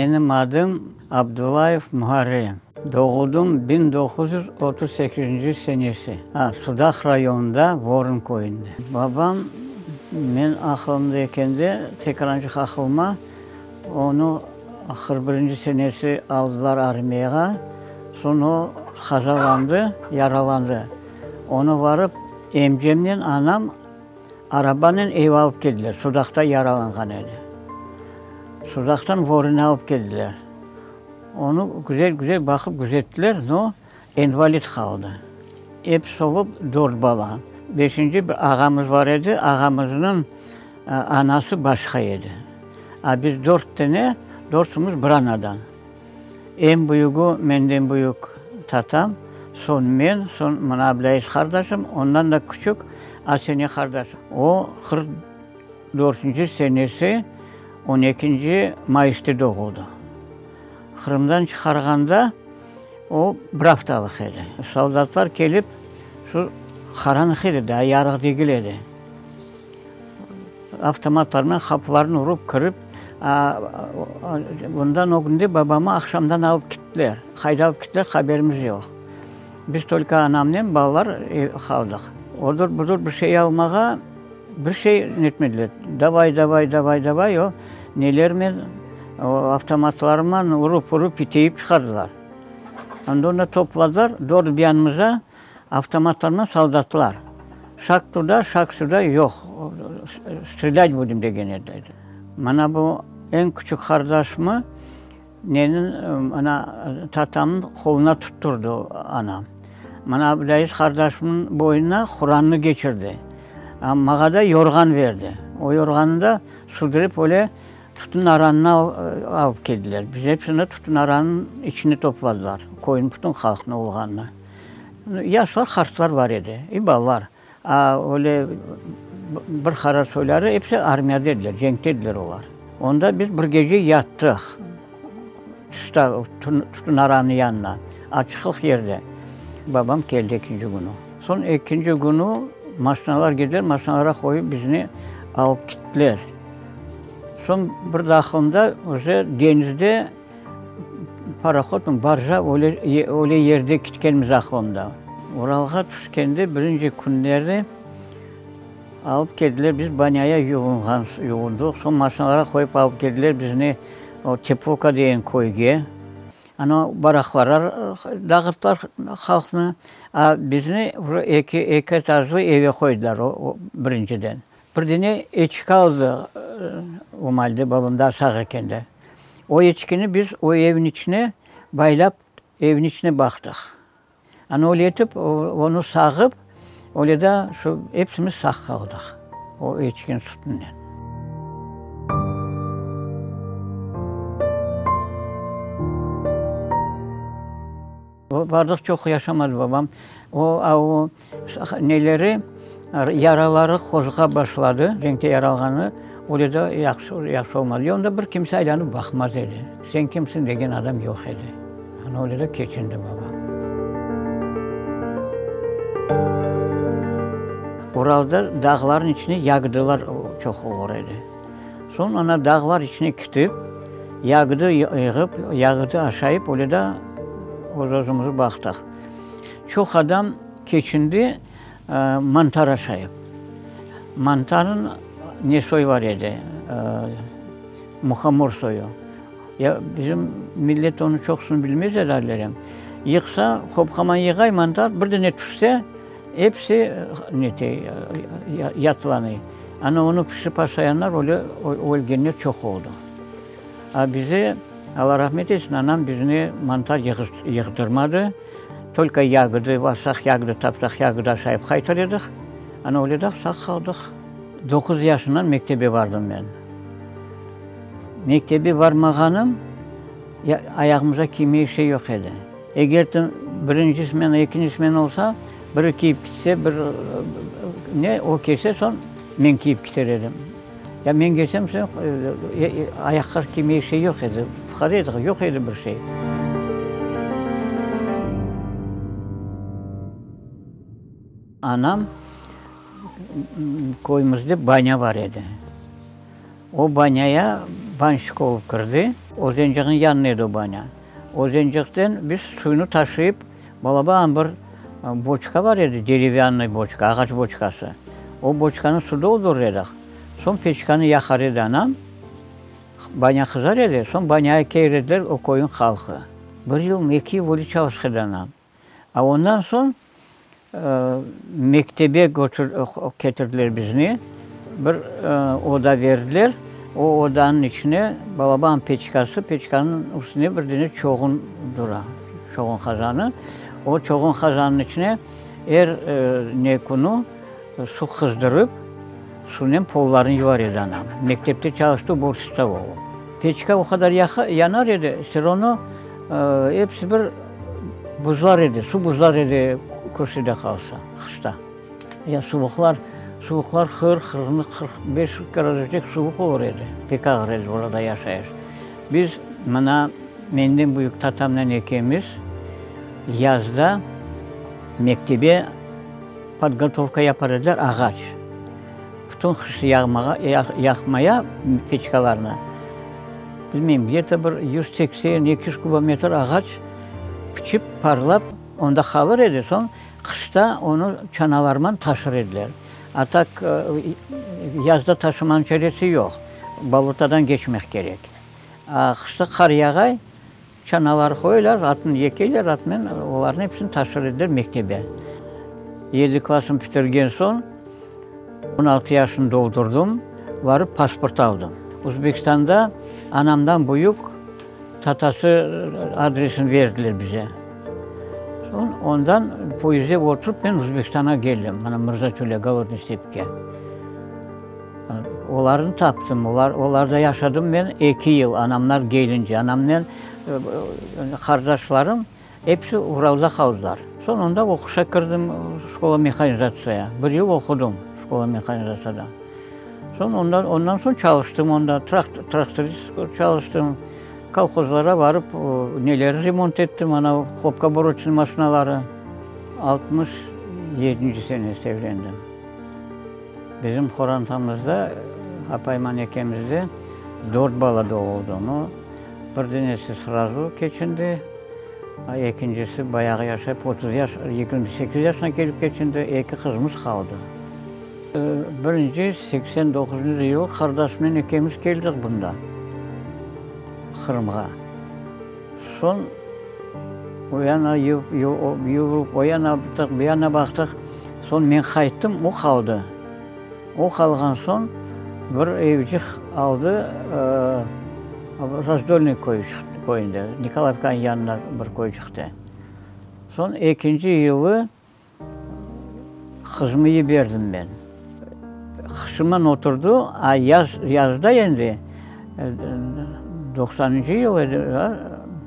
Menim adım Abdullayev Muharrem. Doğuldım 1938 senesi, Sudaq rayonında, Vorun köyünde. Babam, men aqılımda ekende, tekrancıq aqılıma, onı 41 senesi aldılar armiyağa, soñ o qazalandı, yaralandı. Onı varıp emcemnen anam Arabanen ev alıp keldiler, Sudaqta yaralanğan edi. Sudaqtan Vorunı alıp keldiler. Onı güzel-güzel baqıp güzettiler, no, invalid qaldı. Episi olıp dört bala. Beşinci bir ağamız bar edi, ağamıznıñ anası başqa edi. A biz dört tane, dörtümiz bir anadan. Eñ büyügi menden büyük tatam, soñ men, soñ mına Ablâiz qardaşım, ondan da küçük Asene qardaşım. O, 44-nci senesi on ekinci mayısta doğuldı. Qırımdan çıqarğanda o, bir aftalıq edi. Soldatlar kelip, şu qaranlıq edi, daa yarıq degil edi. Avtomatlarnen qapılarnı urıp kirip, bundan ögünde babamı aqşamdan alıp kettiler. Qayda alıp kettiler, haberimiz yoq. Biz tolko anamnen balalar qaldıq. Odır-budır bir şey almağa bir şey netmediler. Davay, davay, davay, davay, o nelermen, o avtomatlarman urıp-urıp iteyip çıqardılar. Ondan da topladılar, dört bir yanımıza Avtomatlarnen soldatlar. Şag tuda, şag süda yoq, strelât budim degen ediler. Mana bu eñ küçük qardaşımı neniñ, mana tatamnıñ qoluna tutturdı anam. Mana Ablâiz qardaşımnıñ boynuna Qurannı geçirdi. Maña da yorğan berdi. O yorğannı da sudırıp öyle Tütün aranına alıp keldiler. Biz episini tütün aranınıñ içine topladılar, köyniñ bütün halqnı olğanını. Yaşlar, qartlar bar edi, i balalar. A öyle bir qarar soyları episi armiyada ediler, cenkte ediler olar. Onda biz bir gece yattıq, tışta, tütün aranınıñ yanına, açıqlıq yerde. Babam keldi ekinci künü. Soñ ekinci künü maşinalar keldiler, maşinalara qoyıp bizni alıp kettiler. Soñ bir daqılında uje deñizde parohodmı, barja, öyle, öyle yerde ketkenimiz aqılımda. Uralğa tüşkende birinci künleri alıp keldiler, biz banyaya yuvunğan, yuvundıq, soñ maşinalara qoyıp alıp keldiler bizni o Teplovka degen köyge. Ana baraqlara dağıttılar halqnı, a bizni eki, eki etajlı evge qoydılar o birinciden. Bir dene eçki aldı o maalde, babam daa sağ ekende. O eçkini biz o evniñ içine baylap, evniñ içine baqtıq. Ana öyle etip, onı sağıp, öyle de şu epsimiz sağ qaldıq o eçkiniñ sütünden. O bardıq çoq yaşamadı babam. O, a o neleri, yaraları qozğap başladı, cenkte yaralğanı, öyle de yahşı, yahşı olmadı. E onda bir kimse aylanıp baqmaz edi. Sen kimsiñ degen adam yoq edi. Ana öyle de keçindi babam. Uralda dağların içine yagdalar çoq olur edi. Soñ ana dağlar içine kitip, yagdı yığıp, yagdı aşayıp, öyle de öz-özümizni baqtıq. Çoq adam keçindi mantar aşayıp. Mantarnıñ ne soyu bar edi, muhomor soyu. Ya bizim millet onı çoqusını bilmez herhalde. Yıqsa, hop-haman yığay mantar, bir dene tüşse, Episi nete, yatlanay. Ana onı pişirip aşayanlar öyle ölgenler çoq oldı. A bize, Alla rahmet etsin, anam bizni mantar yığdırmadı. Tolko yagıdı, barsaq yagıdı tapsaq, yagıdı aşayıp qaytar edik. Ana öyle de sağ qaldıq. Doquz yaşımdan mektebe bardım men. Mektebe barmağanım, ayağımıza kiymege şey yoq edi. Eger birinci smena, ekinci smena olsa, biri kiyip kitse, bir ne, o kelse, soñ men kiyip kiter edim. Ya men kelsem, soñ ayaqqa kiymege şey yoq edi, fuqare edik, yoq edi bir şey. Anam, köyümizde banâ bar edi. O banyaya banşik olıp kirdi. Özençiqniñ yanında edi o banya. Özençiqten biz suyunı taşıyıp, balaban bir boçka bar edi, derevânnıy boçka, ağaç boçkası. O boçkanı su doldurır edik. Soñ peçkanı yaqar edi anam. Banya qızar edi, soñ banyaya kelir ediler o köyniñ halqı. Bir yılmı, eki yıl öyle çalışqan edi anam. A ondan soñ mektebe ketirdiler bizni, bir oda berdiler, o odanıñ içine balaban peçkası, peçkanıñ üstünde bir dene çoğun dura, çoğun qazanı. O çoğun qazanıñ içine er ne künü suv qızdırıp, suvnen pollarını yuvar edi anam. Mektepte çalıştı, uborşitsa olıp. Peçka o qadar yanar edi, vse ravno episi bir buzlar edi, suv buzlar edi kürsüde qalsa, qışta. Ya suvuqlar, suvuqlar 40, 45 gradusdek suvuq olur edi. Pek ağır edi orada yaşayış. Biz mına menden büyük tatamnen ekemiz yazda mektebe podgotovka yapar ediler, ağaç. Bütün qış yağmağa, yaqmaya peçkalarnı, bilmeyim, gde-to bir 180, 200 kubometr ağaç piçip, parlap, onda qalır edi, soñ qışta onı çanalarman taşır ediler. A tak, yazda taşımanıñ çaresi yoq, bolotadan keçmek kerek. A qışta qar yağay, Çanalar qoylar, atnı yekeyler, atnen olarnı episini taşır ediler mektebe. Yedi klassnı bitirgen soñ, 16 yaşını doldurdım, barıp pasport aldım. Özbekistanda anamdan büyük tatası adresini berdiler bize. Soñ ondan poyezdde oturıp men Özbekistanğa keldim, mına Mırzaçölge, Golodnıy stepke. Olarnı taptım, olar, olarda yaşadım men eki yıl, anamlar kelince. Anamnen qardaşlarım episi Uralda qaldılar. Soñ onda oquşa kirdim, şkola mehanizatsiya. Bir yıl oqudım şkola mehanizatsiyada. Soñ ondan, ondan soñ çalıştım onda, traktorist çalıştım. Kolhozlara barıp neleri remont ettim, ana hlopkoborıçnıy maşinaları. Altmış yedinci senesi evlendim. Bizim qorantamızda, apayman ekemizde dört bala doğuldı. No, bir denesi srazu keçindi, a ekincisi bayağı yaşayıp, 30 yaş, 28 yaşına kelip keçindi, eki qızımız qaldı. Birinci 89-ncı yılı qardaşımnen ekemiz keldik bunda, Qırımğa. Soñ o yana yürip, o yana baqtıq, bu yana baqtıq. Soñ men qayttım, o qaldı. O qalğan soñ bir evcik aldı, Razdolnıy köyü köyünde, Nikolayevkanıñ yanında bir köycikte. Soñ ekinci yılı Qızımı yiberdim men. Qışıman oturdı, a yaz, yazda endi, doqsanıncı yıl edi,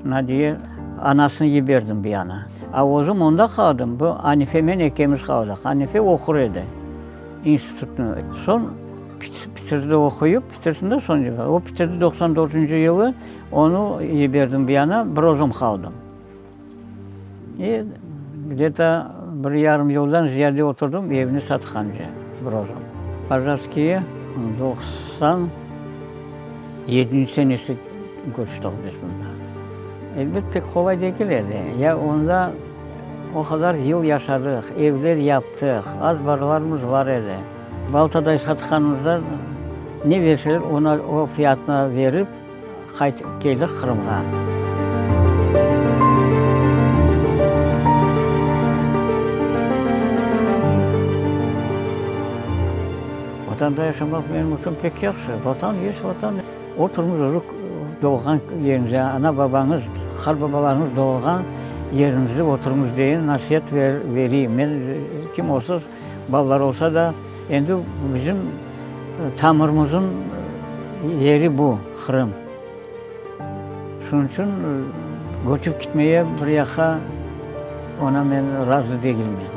Nadiye anasını yiberdim bu yana. A özüm onda qaldım, bu Anifemen ekemiz qaldıq. Anife oqur edi institutnı. Soñ bitirdi oquyıp, bitirsin de soñ, o bitirdi doqsan dörtünci yılı, onı yiberdim bu yana, bir özüm qaldım. E, gde-to bir yarım yıldan ziyade oturdım, evni satqance, bir özüm. Pojarskiye 97 senesi köçtik biz mında. Elbet, pek qolay degil edi. Ya onda o qadar yıl yaşadıq, evler yaptıq, azbarlarımız bar edi. Baltaday satqanımızda ne berseler, ona o fiyatına berip, Qaytıp keldik Qırımğa. Vatanda yaşamaq menim içün pek yahşı. Vatan есть Vatan. Oturmız özü doğğan yerimizde, ana-babañız, qartbabalarıñız doğğan yerimizde oturmız deyen nasiat vereyim. Men kim olsa, balalar olsa da, endi bizim Tamırımızın yeri bu, Qırım. Şunıñ içün köçip gitmeye bir yaqqa ona men razı degilmen.